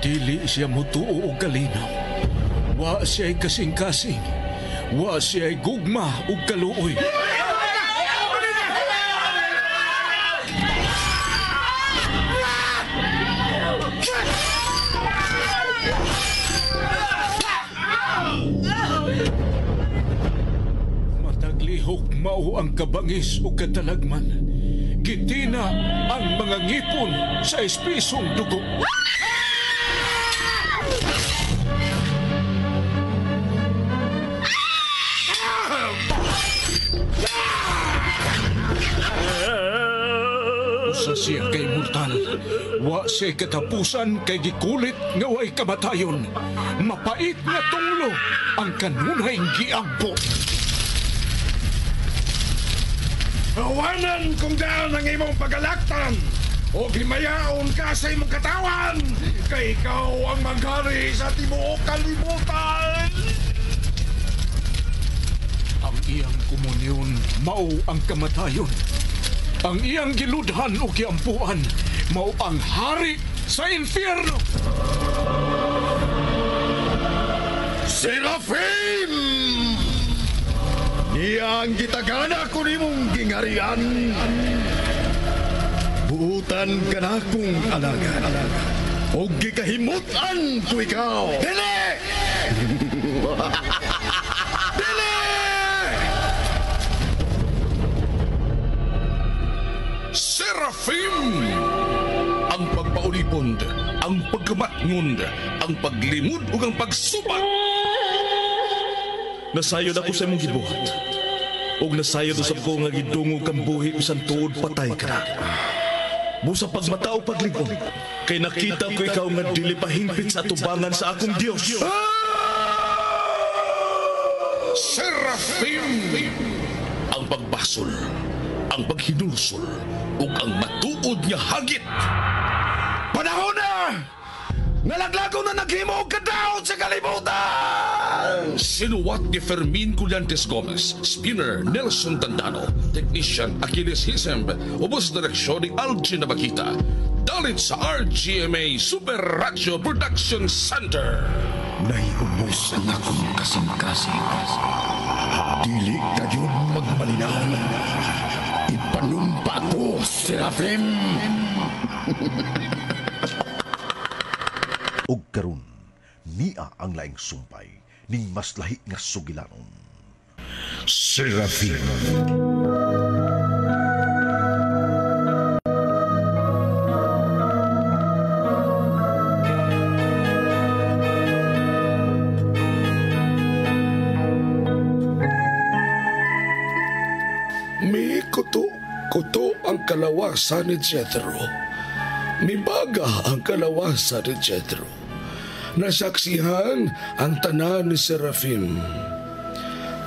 Dili siya mutuo og kalinaw. Wa siya'y kasing-kasing. Wa siya'y gugma ug kaluoy. Mataglihok mao ang kabangis o katalagman. Gitina ang mga ngipon sa espisong dugo. Usa siya kay mortal. Wa siya katapusan kay gikulit nga way kamatayon. Mapait nga tunglo ang kanunay giampo. Awanan kung daan ang imong pagalaktan o himayaon ka sa imong katawan kay ikaw ang maghari sa tibuok kalibutan. Ang iyang komunyon mao ang kamatayon. Ang iyang giludhan o giampuan mao ang hari sa impyerno. Serafim! Niya ang gitagana ko nimong gingarian. Buutan ka na kong alagad. O gikahimutan ko ikaw. Dili! Dili! Serafim! Ang pagpaulipon, ang pagkamatngon, ang paglimod ug ang pagsubat. Nasayod ako sa imong gibuhat. Ug nasayod usab ko nga gidungog kang buhi bisan tuod patay ka na. Busa pagmata o paglig-on, kay nakita ko ikaw nga dili pa hingpit sa atubangan sa akong Dios. Serafim! Ang pagbasol, ang paghinulsol, ug ang matuod nga hagit. Panahon na! Nalaglago na naghimo og kadaot sa kalibutan! Sinuwat ni Fermin Collantes Gomez, Spinner Nelson Tandano, Technician Achilles Hisemb, ubos direksyon ni Algin Nabakita. Dalit sa RGMA Super Radio Production Center. Naiubos ang akong kasing-kasing. Dili kayo magmalinaw. Ipanumpa ko, Serafim! Og karon niya ang laing sumpay ning mas lahi nga sugilanon. Serafim. Mi kuto ang kalawasan ni Jethro. Mibaga ang kalawasan ni Jethro. Nasaksihan ang tanan ni Serafim.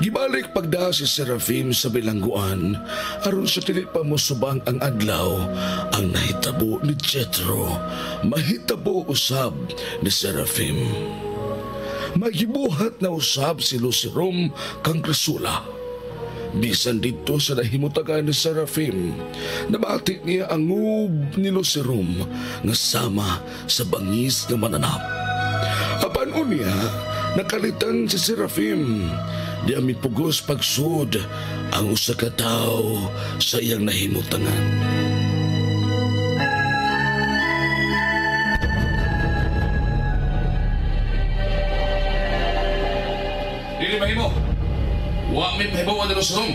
Gibalik pagda si Serafim sa bilangguan aron sa dili pa mosubang ang adlaw ang nahitabo ni Jethro, mahitabo usab ni Serafim. Magibuhat na usab si Lucerom kang Crisula. Bisan dito sa nahimutagan ni Serafim, nabati niya ang ngub ni Lucerom nga sama sa bangis nga mananap. Apan unya, nakalitan si Serafim. Di mipugos pagsud ang usa ka tawo sa iyang nahimutangan. Dili mahimo. Wa may pahibawan na Lucerom.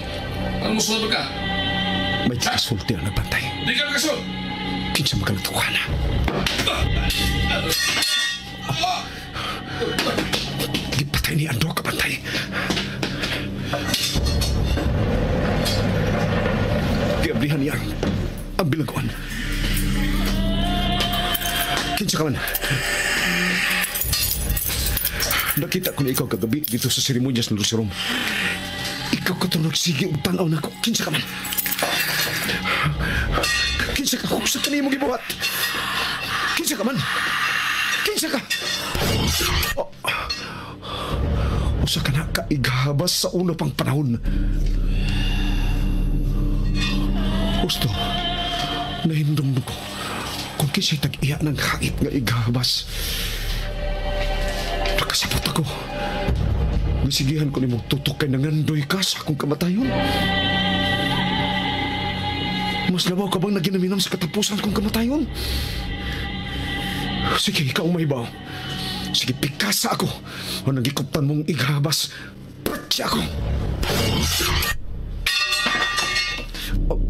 Ano musunod ka? May kasulti ang nagbantay. Di ka makasud! Kinsa makalatukan na. Gipatay ni Ando kabantay. Giablihan niya ang bilangguan. Kinsa ka man? Nakita ko na ikaw kagabi dito sa seremonyas ng Lucerom. Ikaw ka itong nagsige og tanaw na ko. Kinsa ka man? Kinsa ka? Kung sa kanimo gibuhat? Kinsa ka man? Kinsa ka? Oh. Usa ka na kaighabas sa una pang panahon. Gusto, nahindong ko. Kung kisa'y tag-iya ng hait nga igabas, nakasabot ako. Nasigihan ko ni mong tutok kay nangandoy ka sa akong kamatayon. Mas labaw ka bang naginaminom sa katapusan kong kamatayon? Sige, ikaw may baw. Sige, pikasa ako. O nagikuptan mong igabas, patsi ako. Oh.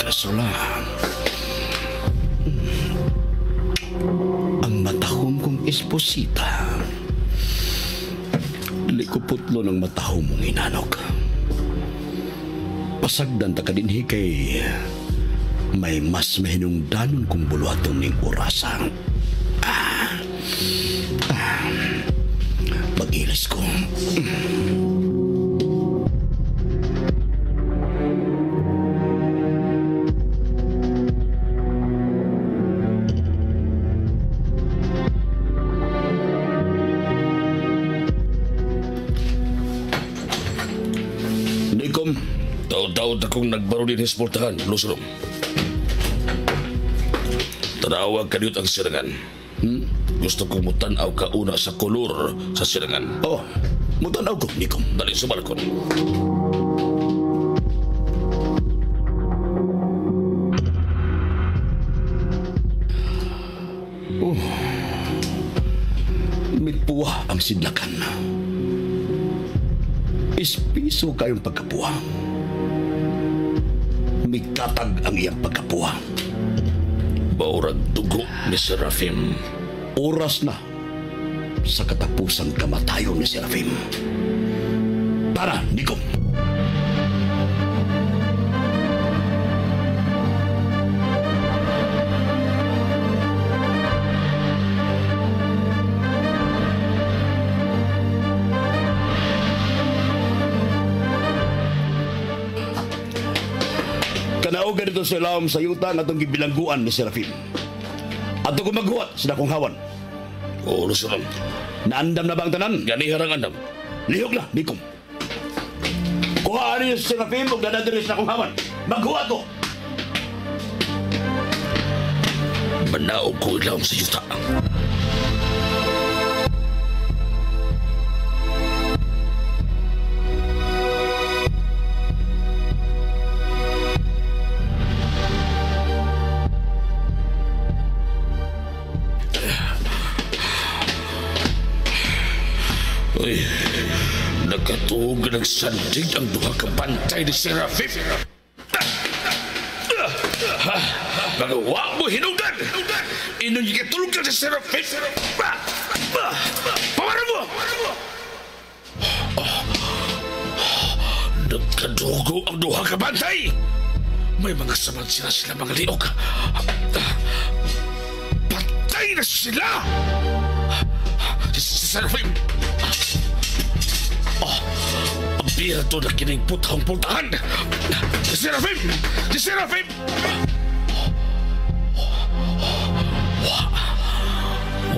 Kasula. Ang matahom kong esposita. Dili ko putlo ng matahom mong inanok. Pasagdan ta ka dinhi kay may mas mahinungdanon kong buluhaton ning orasa. Mag-ilis ko. Nikom, taw-taw akong nagbaro din hisportahan, Lucero. Tanawag kaniyot ang sirangan. Gusto kong mutanaw ka una sa kolor sa sirangan. Oh, mutanaw ko, Nikom. Dali sa balkon. Oh, mipuha ang sidlakan. Ispiso kayong pagkapuha. Mikatag ang iyang pagkapuha. Baurag dugo ni Serafim. Oras na sa katapusang kamatayon ni Serafim. Tara, Nico. Kanaogan dito sa ilawom sa yuta nga itong gibilangguan ni Serafim. Ato ko maghuwat sa dakong hawan. Oo, Lucero. Naandam na ba ang tanan? Ganiharang andam. Lihok na, Nikom. Kuhaan niyo si Serafim ug dadadiri sa dakong hawan. Maghuwat ko! Manaog ko ilawom sa yuta. Uy, nagkatuog nagsandig ang duha ka bantay ni Serafim. Magawa mo hinungdan! Inyong gikatulog si Serafim! Pamara mo! Nagkadugo ang duha ka bantay! May mga samad sila mga liog. Patay na sila! Si Serafim! Oh, ang bira to na kining putang putahan! Si Serafim! Si Serafim!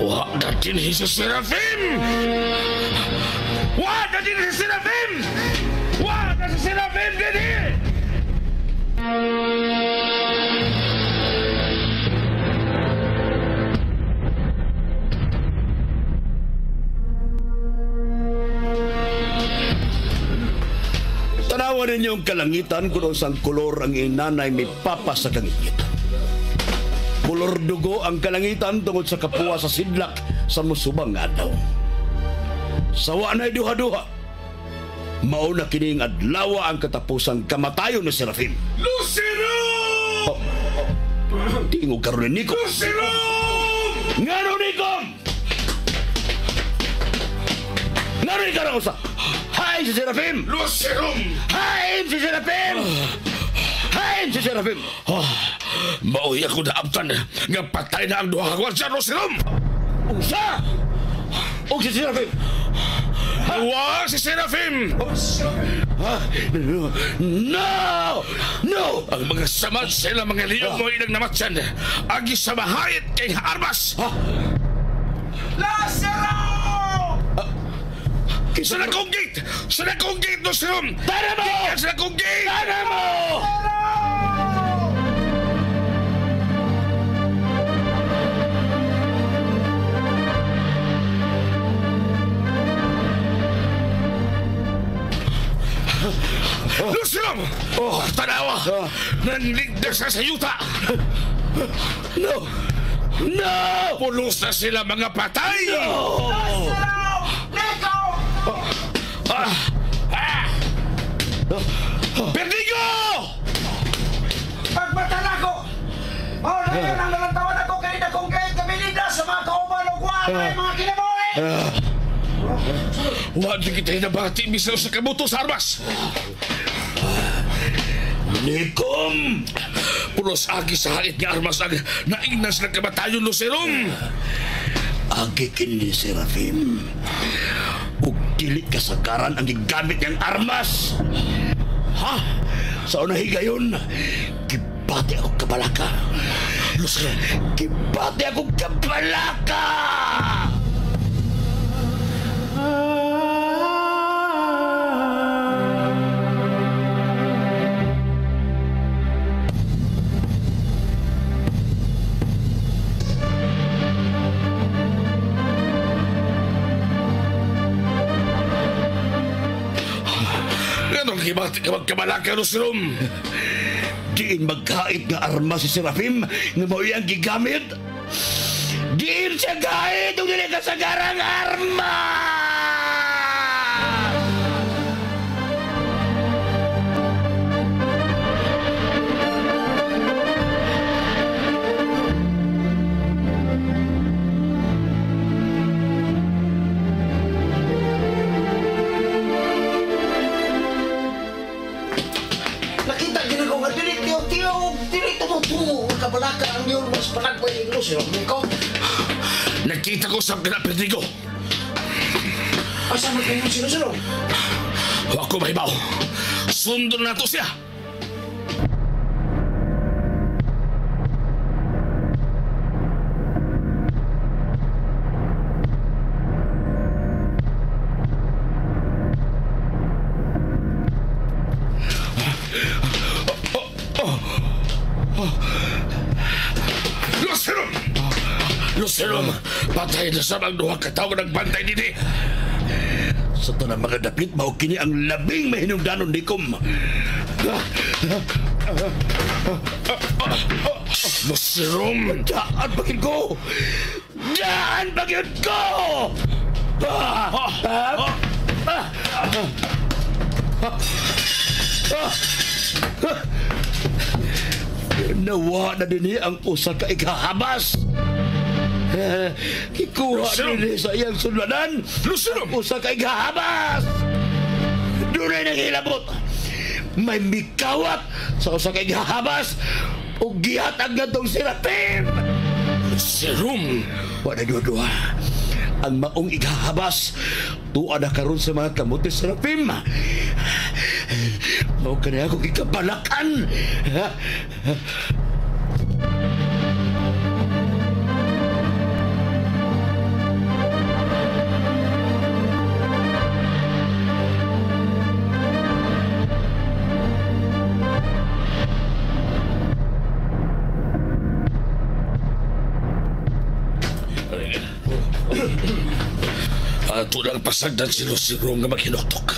Wa na din si Serafim! Wa na din si Serafim! Wa na si Serafim din! Tanawan ninyo ang kalangitan kung usang kolor ang inanay may papa sa kangitngit. Kolor dugo ang kalangitan tungod sa kapuwa sa sidlak sa musubang adlaw. Sawa na'y duha-duha. Mauna kining adlawa ang katapusang kamatayon ni Serafim. Lucero! Oh, tingog karon ni Nico. Lucero! Ngano, Nico? Ngano ikaw sa? Hain si Serafim! Lucero! Hain si Serafim! Hain si Serafim! Oh, maoy ako naabtan nga patay na ang duha ka gwardya, Lucero! Unsa? Og si Serafim! Ha? Wa si Serafim! No! No! Ang mga samad sa ilang mga liyog mo ilang namatyan. Agi sa mahayit kay armas! Lazaro! Sa nakong gate! Sa nakong gate, Lucirum! Tara mo! Sa nakong gate! Tara mo! Lucirum! Oh, tanawa! Nanligdas na sa yuta! No! No! Pulos na sila mga patay! No! Lazaro! Nico! Perdigo! Pagmata na ako! Oh, na yun ang nalantawan ako kay dakong gate kabilida sa mga kauban o kuwala mga kinabuhi! Huwag na kita hinabati bisan sa kabuto sa armas! Nikom! Pulos agi sa hait nga armas ang naignas ng kamatayon, Lucerum! Agi kini Serafim. Ug dili kasagaran ang gigamit niyang armas. Ha? Sa una higayon, gibati ako kabalaka. Lucerum! Gibati ako kabalaka! Anong gibati ka magkabalaka, Lucerum? Diin magkait nga armas si Serafim nga mao iyang gigamit. Diin siya gait ug dili kasagarang armas! Nakita gina ko nga dili tiyo-tiyo, dili tumutumo ang kabalaka ang yun mas panagpay ni Lucio. Nico, Nakita ko sa kana, Perdigo. asa man kayo si Lucio? Wa ko mahibaw. Sundon na to siya. Lucerum! Lucerum! Patay na sa mga duha ka tawo nagbantay dinhi. Sa tanang mga dapit, mao kini ang labing mahinungdanon nikom. Lucerum! Daan bagin ko! Daan bagin ko! Nawa na din ang usa ka ikahabas. Ikuha din sa iyang sudlanan. Lucerum! Usa ka ikahabas! Dunay nangilabot. May mikawat sa usa ka ikahabas ug gihatag ngadtong Serafim. Lucerum! Wala duha. Ang maong ikahabas tuwa na karon sa mga kamot ni Serafim. Mao kani ako gikabalakan. Ato lang pasagdan si Lucerum nga maghinuktok.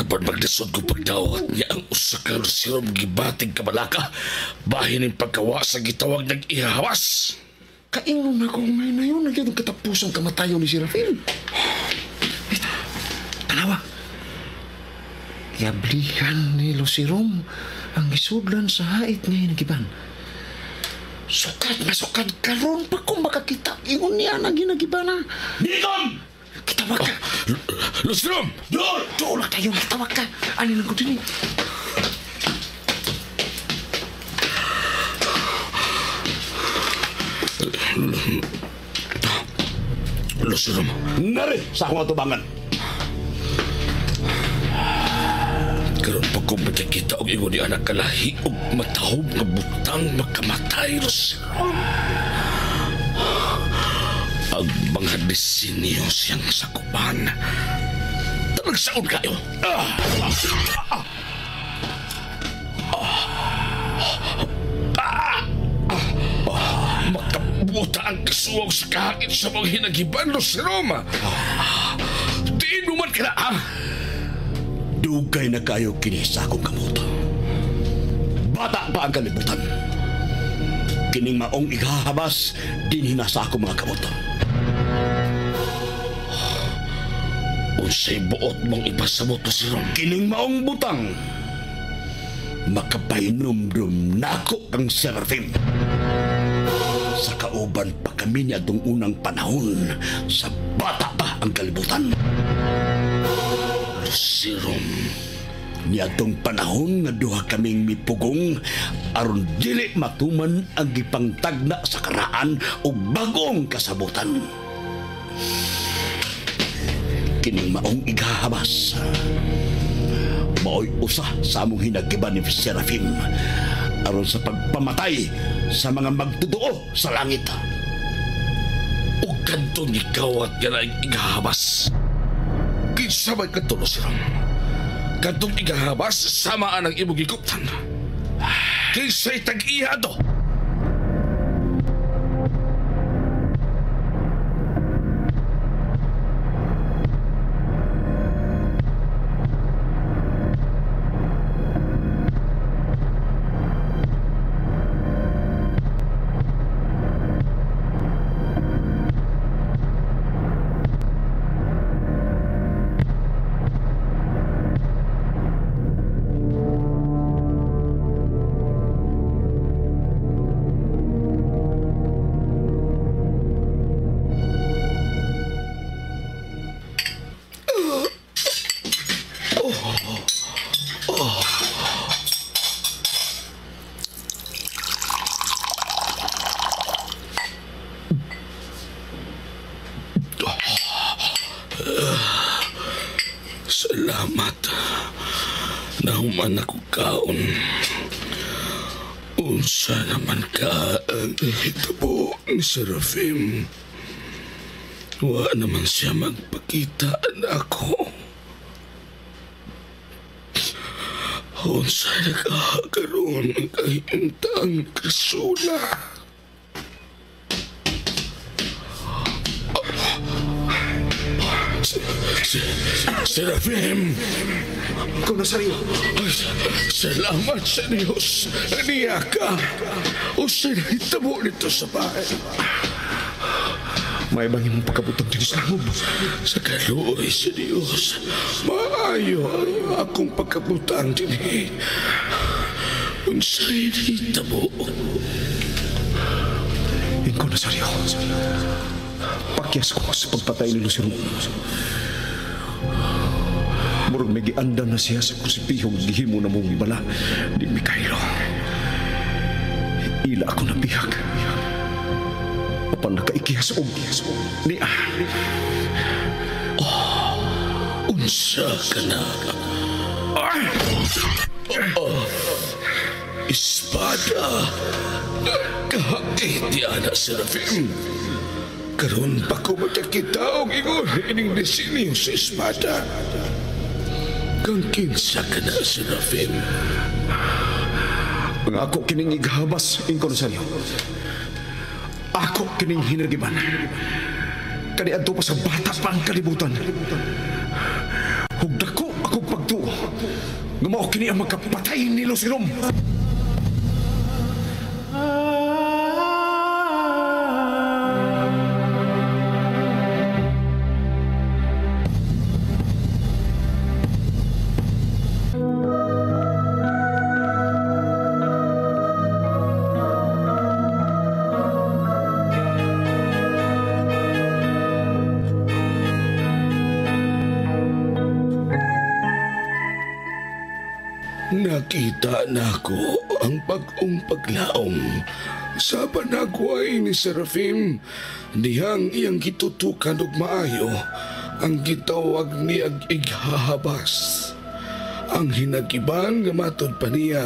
Apan maglisod ko pagdawat niya ang usa ka Lucerum gibating kabalaka. Bahin ang pagkawa sa gitawag nag-ihawas. Kaingon na ko ngayon na yun. Nagyan ang katapusang kamatayon ni Serafim. Tanawa. Yablihan ni Lucerum ang gisudlan sa hait ngayon nagiban. Sukad, masukad karon pa kung makakita. Ingon niya na ginagibana. Nikom! Kitawag ka. Lucerum! Dool! Dool na kayo, kitawag ka. Ano lang ko din eh. Lucerum. Nari sa akong atubangan. Karon pa ko magkakita og ingon ni anak kalahi og matahob nga butang makamatay, Lucerom. Ang mga disenyo siyang sakupan. Talagsaon kayo. Makabuta ang kasuwag sa kahakit sa mga hinagiban, Lucerom. Diin mo man ka na, ha? Dugay na kayo kini sa akong kamot. Bata pa ang kalibutan. Kining maong ikahabas, dinhi na sa akong mga kamot. Unsay buot mong ipasabot, Lucerom? Kining maong butang, makapahinumdum nako kang Serafim. Sa kauban pa kami niya itong unang panahon, sa bata pa ang kalibutan. Lucerom, niadtong panahon nga duha kaming mipugong aron dili matuman ang gipangtagna sa karaan o bagong kasabutan. Kining maong igahabas, mao'y usa sa among hinagiban ni Serafim aron sa pagpamatay sa mga magtotoo sa langit. O kadtong gikawat nga na igahabas. Kinsa man kadto, Lucerom? Kadtong igahabas sama ang imong gikuptan. Kinsa'y tag-iya ato? Salamat. Nahuman ako kaon. Unsa naman ka ang nahitabo ni Serafim. Wa naman siya magpakita nako. Unsa na ka karon kahimtang Krisula. Serafim! Ikaw, Nazario! Ay, salamat sa Diyos! Niya ka! O sinahitabo nito sa bahay. May bang imong pagkabutang din sa langob? Sa kaluoy sa Diyos, maayo ang akong pagkabutang din. Unsay nahitabo? Ikaw, Nazario. Pakyas ko sa pagpatay ni Lucero. Murag may giandam na siya sa krusipihong gihimo na mong ibala ni Mikaelo. Ila ako nabihag. Apan nakaikihas og niya. Oh, unsa ka na? Oh, espada. Kahakit di ana, Serafim. Karon pa ko magkakita og ingon ining disenyo sa espada. Kang kinsa ka na, Serafim? Ang ako kining ighabas, Ingko Nazario. Ako kining hinagiban. Kaniadto pa sa bata pa ang kalibutan. Ug dako akong pagtuo nga mao kini ang magkapatay ni Lucerom. Nakita nako ang bag-ong paglaom sa panagway ni Serafim. Niyang iyang gitutukan og maayo ang gitawag niyag ighahabas. Ang hinagiban nga matud pa niya,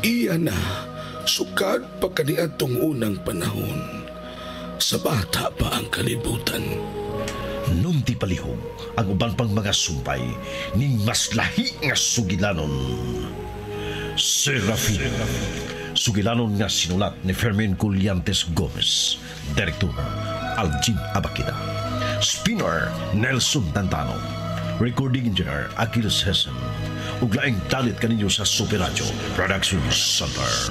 iya na sukad pa kaniadtong unang panahon. Sa bata pa ang kalibutan. Nunti palihog ang uban pang mga sumpay ning mas lahi nga sugilanon. Serafin. Sugilanon nga sinulat ni Fermin Collantes Gomez. Direktor Aljin Abakida. Spinner Nelson Tantano. Recording Engineer Achilles Hessen. Ug laing dalit kaninyo sa Super Radio Production Center.